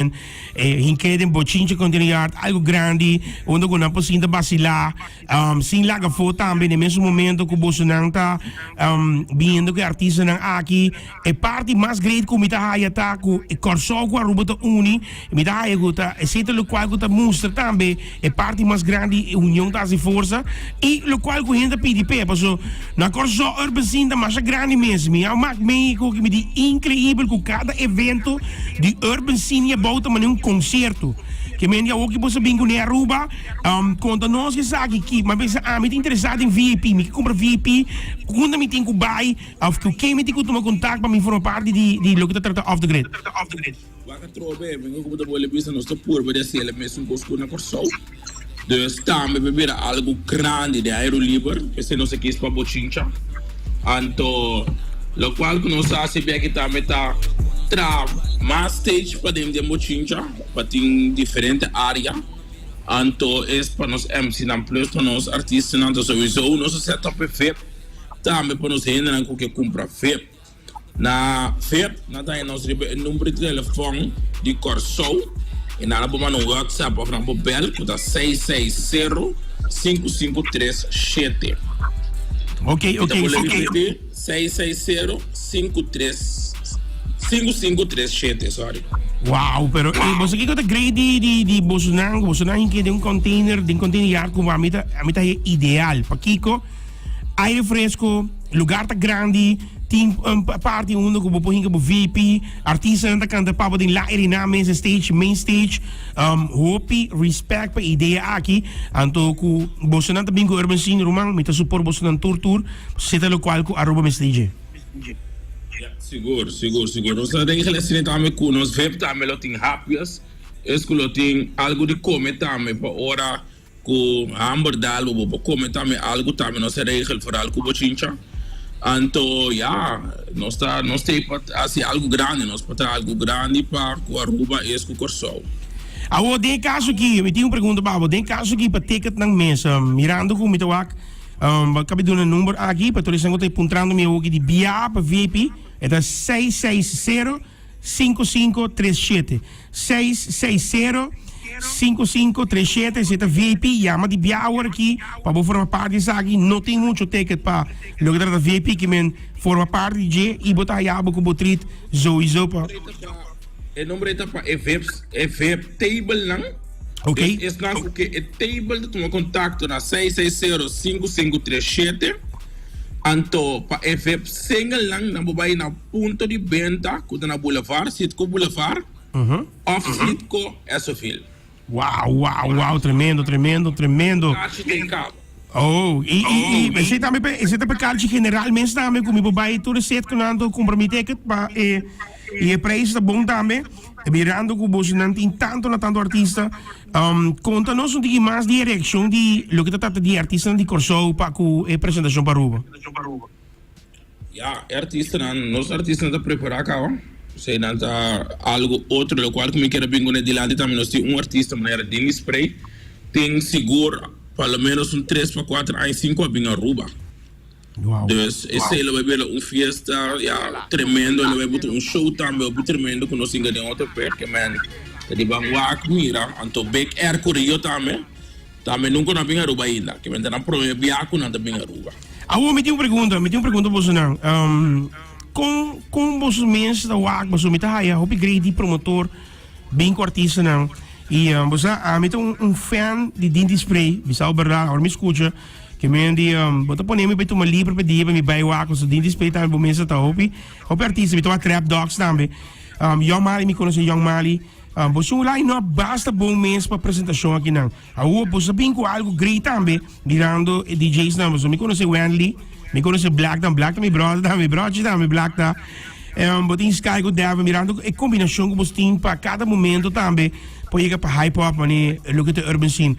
E hink'é den bochincha container yard, algo grandi, unda ku nan por sinta basilá, sin laga afó tambe den mesun momento ku bosonan ta biniendo ku e artistanan aki. E parti mas great ku mi ta haya ta ku e Kòrsou ku Aruba ta uni, mi ta haya ku ta esei ta lokual ku ta mustra tambe e parti mas grandi e union ta hasi forsa i lokual ku hende ta pidi p'e. Paso na Kòrsou Urban Scene ta masha grandi mes. Mi a mak Mexico ki mi di inkreibel ku kada evento di Urban Scene i abou ta manera un konsierto. Ke men di awor ki bo sa bin kuné Aruba, konta nos esaki ki mi a pensa ami ta interesá den VIP, mi ke kumpra VIP, unda mi tin ku bai òf ku ken mi tin ku tuma kontak pa mi forma parti di loke ta trata Off the Grid. Wak atrobe, mi ku bo ta bolbe bisa nos ta purba di hasi el mesun kos ku na Kòrsou. Dus tambe por bira algu grandi den airu liber, p'esei nos a kis pa bochincha. Anto lokual ku nos a hasi beki tambe ta traha mas stage paden den bochincha pa tin diferente área. Anto es pa nos MC-nan plus pa nos artistanan. Anto souiso nos a set up e vip tambe pa nos hendenan ku ke kumpra vip. Na vip nan ta haña nos riba e number di telefòn di Kòrsou i nan a por manda un whatsapp òf nan por bèl ku ta 660 5537. Ok, Mi ok, ta bolbe ok. ripití, 660 53 5537, sorry. Wow, pero eh, boso kiko ta great di di di bosonan, bosonan hinke den un container, den container yard ku ami ta ami ta ideal. Pakiko? Aire fresco, lugar ta grandi, tin un parti unda ku bo por hinka bo VIP, artistanan ta kanta pa bo den laer i nan mes e stage, main stage. Hopi respect pa e idea aki. Anto ku bosonan ta bin ku Urban Scene ruman, mi ta support bosonan tur tur, pasobra ta lokual ku Aruba mester di dje. Ya, sigur, sigur, sigur. Nos ta regla asina tambe ku nos VIP tambe lo tin hapjes, es ku lo tin algu di kome tambe pa ora Ku hamber dal bo bo por kome tambe algu tambe nos a regel foral ku bochincha anto ya nos ta nos ta pa hasi algu grandi nos por traha algu grandi pa ku Aruba es ku Kòrsou. Awor den e kaso aki mi tin un pregunta pa bo den e kaso aki pa ticketnan mes mirando ku mi ta wak bo a kabi duna e number aki pa tur esnan ku ta puntrando mi awoki di bia pa VIP e ta 660 5537 660 5537 Esei ta VIP yama di bia awor aki pa bo forma parti di esaki no tin mucho ticket pa loke ta trata VIP ki men forma parti di dje y bo ta haya bo ku bo treat zoizo pa E nomber ei ta pa e VIPs e VIP table nan. Ok. Dus esnan ku ke e table ta tuma kontakto na 660 5537 anto pa e VIP single nan nan bo bai na Punto di benta ku ta na Boulevard, Citgo Boulevard òf Citgo Essoville. Wow, wow, wow, tremendo, tremendo, tremendo. Karchi den kaba. Oh, i, i, i, esei tambe pe, esei ta pe karchi general mes tambe ku mi por bai tur e set ku nan to kumpra mi ticket pa e, i e prijs ta bon tambe. Mirando ku bosonan tin tanto na tanto artista, konta nos un tiki mas di e reakshon di loke ta trata di e artistanan di Kòrsou pa ku e presentashon pa Aruba. Ya, e artistanan, nos artistanan ta prepará kaba. Esei nan ta algu otro lokual ku mi kier a bin kuné dilanti tambe. Nos tin un artista manera Dini Spray tin sigur pa lo ménos un tres pa kuater aña sin ku a bin Aruba. Dus esei lo bai bira un fiesta ya tremendo, lo bai buta un show tambe hopi tremendo ku nos hinka den otro pek. Ke men ta di ban wak mira. Anto Big Air ku Rio tambe. Tambe nunca nan a bin Aruba ainda. Ke men ta nan prome bia ku nan ta bin Aruba. Awor mi tin un pregunta, mi tin un pregunta pa bosonan. Kon kon boso mes ta wak boso mi ta haya hopi great di promotor bin ku artistanan i bo sa ami ta un un fan di Dinty Spray, bisa bo berdad awor mi skucha ke men di bo ta pone mi pa tuma libre pa dia pa mi bai wak pasobra Dinty Spray tambe bo mes ta hopi hopi artista mi ta wak Trap Dogs tambe Young Mali mi konosé Young Mali. Boso un line up basta bon mes pa presentacion akinan. Awor boso a bin cu algo great tambe mirando e DJs nan. Boso mi conoce Wenley, mi conoce Black tambe, Black ta mi brother tambe, mi brochi tambe Black ta. Bo tin Sky cu Devin mirando e combinacion cu boso tin pa cada momento tambe por yega pa hype up mane loke ta urban scene.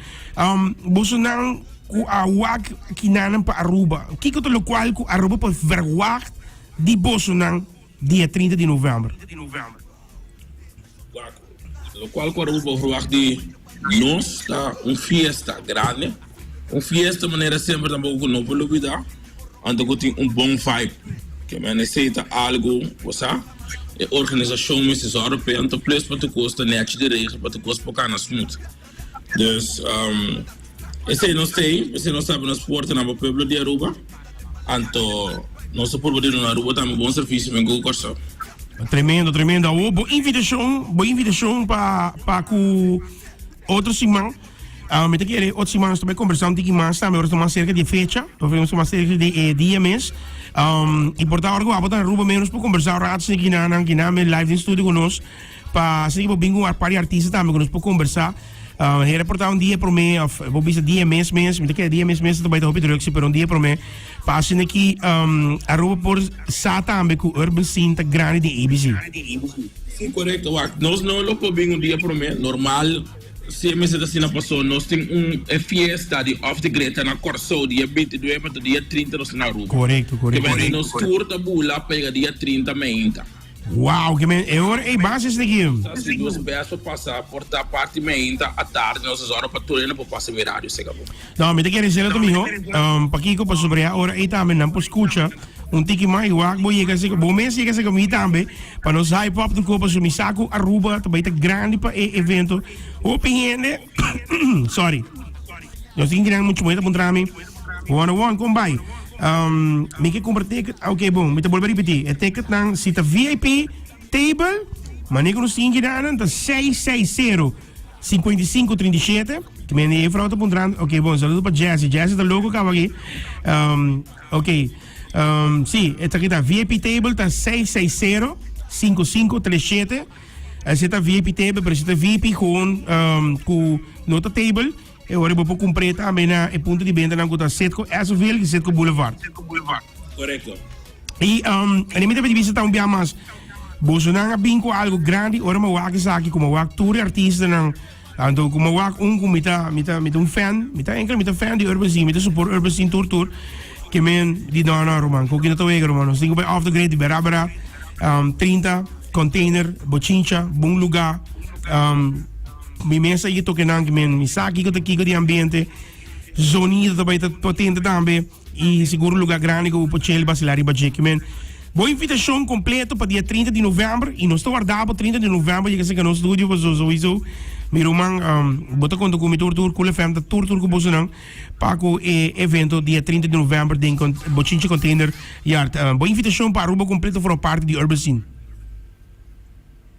Boso nan cu a wak kinanan pa Aruba, kico ta locual cu Aruba por verwacht di boso nan dia 30 di november? Wak, lokual ku Aruba por verwagt di nos ta un fiesta grandi, un fiesta manera semper tampoco ku no por lubida, anto ku tin un bon vibe. Ke men esei ta algu, bo sa. E organisashon mester sòru p'e, anto plus pa tur kos ta nèchi di regel, pa tur kos por kana smooth. Dus esei nos ta ei, esei nos ta habri nos portanan pa pueblo di Aruba, anto nos ta purba di duna Aruba tambe bon servisio men ku Kòrsou. Tremendo, tremendo. Awor bo invitashon, bo invitashon pa pa ku otro siman. Mi ta kere otro siman nos ta bai kombersá un tiki mas tambe ora ta mas serka di e fecha, ora ta mas serka di e dia mes. I por ta ora ku abo ta na Aruba mes nos por kombersá un rato esei kinanan, kinan men live den studio ku nos. Pa asina bo bin ku un par di artista tambe ku nos por kombersá. Hera por ta un dia promé òf bo bisa dia mes mes, mi ta kere dia mes mes ta bai ta hopi druk si, pero un dia promé pa asina ki Aruba por sa tambe ku Urban Scene ta grandi den ABC. Si, korekto. Wak, nos no lo por bin un dia promé. Normal si e mester ta asina paso nos tin un e fiesta di Off the Grid ta na Kòrsou dia 29 anto dia 30 nos ta na Aruba. Korekto, korekto. Te nos tur ta bula pa yega dia 30 meinta. Wow, ke men e ora ei bas esaki ki. Sa si nos bes por pasa por ta parti meinta atardi nos a zòrg pa tur hende por pasa mi radio seka bo. No, mi ta kere sela ta miho. Pakiko pasobra ya ora ei tambe nan por skucha un tiki mas i wak bo yega seka bo mes yega seka mi tambe pa nos hype up tur ko pasobra mi sa ku Aruba ta bai ta grandi pa e evento. Hopi hende sorry. Nos tin kinan muchu moe ta puntra mi. One on one kon bai? Mi ke kumpra ticket. Ok bon, mi ta bolbe ripiti. E ticketnan si ta VIP table, mane ku nos tin kinan ta 660 55 37. Ki men e vrouw ta puntrando. Ok bon, saludo pa Jesse. Jesse ta loko kaba aki. Ok. Si, e ta kita VIP table ta 660 55 37. Ese ta VIP table, pero si ta VIP gewoon ku no ta table, e ora bo por kumpr'é tambe na e punto di bentanan ku ta Citgo Essoville i Citgo Boulevard. Korekto. I um, mi ta pidi bisa ta un bia mas. Bosonan a bin ku algo grandi ora mi a wak esaki, ku mi a wak tur e artistanan. Anto ku mi a wak un ku mi ta, mi ta, mi ta un fan, mi ta enkel mi ta fan di Urban Scene, mi ta support Urban Scene tur tur. Ke men di no no ruman, koki no ta wega ruman, nos tin ku bai off the grid di bera bera. Um, 30 container, bochincha, bon lugar. Um, mi mes a yega toke nan, ke men mi sa kiko ta kiko di ambiente. Zonido ta bai ta potente tambe. Y sigur un lugar grandi cu bo por chel basila riba dje. Ki men, bo invitacion completo pa dia 30 di november y nos ta warda bo 30 di november yega cerca nos studio paso sowieso mi ruman um, bo ta conta cu mi tur tur Cool FM ta tur tur cu bosonan pa cu e evento dia 30 di november den Bochincha Container Yard. Bo invitacion pa Aruba completo forma parti di Urban Scene.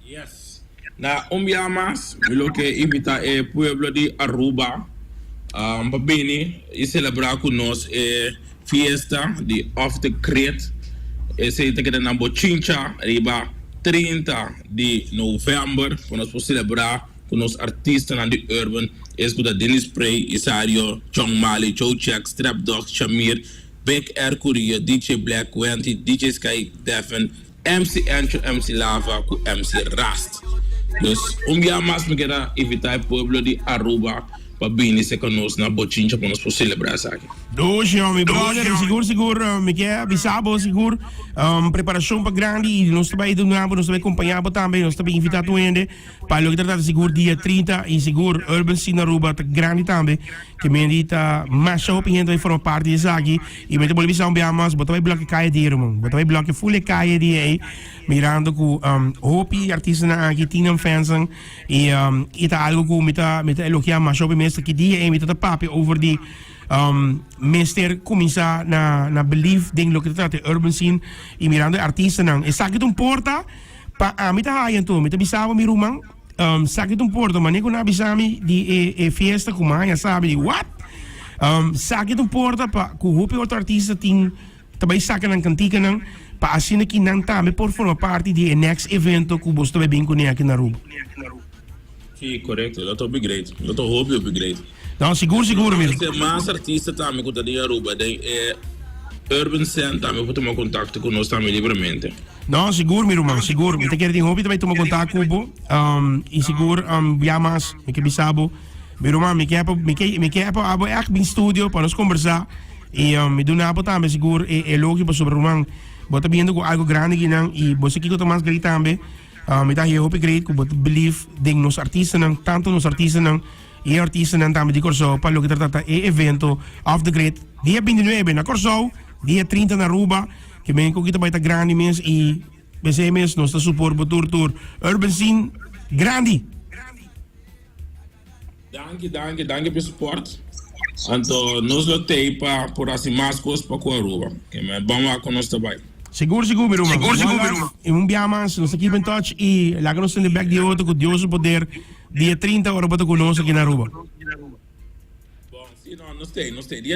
Yes. Na un bia mas mi lo ke invita e pueblo di Aruba pa bini y celebra cu nos e fiesta di Off the Grid. Esey ta keda na Bochincha riba 30 di november pa nos por celebra cu nos artistanan di Urban, es cu ta Dennis Prey, Isario, Chong Mali, Joe Check, Strap Dog, Shamir, Big Air Curia, DJ Black, Wendy, DJ Sky, Devin, MC Ancho, MC Lava ku MC Rast. Dus un bia mas mi kier a invita e pueblo di Aruba pa bini serka nos na Bochincha pa nos por celebra esaki. Dushi mi brother, sigur sigur mi kier bisa bo sigur preparacion pa grandi y nos ta bay duna bo, nos ta bay compaña bo tambe, nos ta bay invita tur hende pa loke ta trata sigur dia 30 y sigur Urban Scene Aruba ta grandi tambe. Ke mendi ta masha hopi hende ta bay forma parti di esaki y mi ta bolbe bisa un bia mas bo ta bay bloke kaya di ruman bo ta bay bloke full e kaya di ey mirando ku hopi artistanan aki tin nan fansnan y y ta algo ku mi ta mi ta elogia masha hopi mes ki dia ey mi ta ta papia over di mester kuminsa na na believe den loke ta trata e urban scene y mirando e artistanan esaki ta un porta pa ami ta haya anto mi ta bisa bo mi ruman. Um, saki ta un porta, mane ku nan a bisa mi di e, e fiesta ku maña sabi di what? Um, saki ta un porta pa ku hopi otro artista tin ta bai saka nan kantikanan pa asina ki nan tambe por forma parti di e next evento ku boso ta bai bin kuné aki na Aruba. Sí, korekto. Lo ta hopi great. Lo ta hopi hopi great. No, sigur sigur mi. Esei mas artista tambe ku ta di Aruba den e Urban Scene tambe por tuma kontakto ku nos tambe libremente. No, sigur mi ruman, sigur. Mi ta kere tin hopi ta bai tuma kontak ku bo. Um, i sigur um, bia mas, mi ke bisa bo. Mi ruman, mi ke mi ke mi ke pa abo echt bin studio pa nos kombersá. I um, mi duna bo tambe sigur e elogio pasobra ruman, bo ta biendo ku algo grandi kinan i bo sa kiko ta mas great tambe. Um, mi ta haya hopi great ku bo ta believe den nos artistanan, tanto nos artistanan i e artistanan tambe di Kòrsou pa loke ta trata e evento Off the Grid dia 29 na Kòrsou, dia 30 na Aruba. Ke men ku ki ta bai ta grandi mes i. P'esei mes nos ta support bo tur tur. Urban Scene grandi! Danki, danki, danki pa e support. Anto nos lo tei pa por hasi mas kos pa ku Aruba. Ke men ban wak kon nos ta bai. Sigur, sigur mi ruman. Sigur, sigur mi ruman. I un bia mas nos ta keep in touch i laga nos tende bek di otro ku Dios su poder dia 30 ora bo ta ku nos aki na Aruba. Bon, si no, nos tei, nos tei. Dia.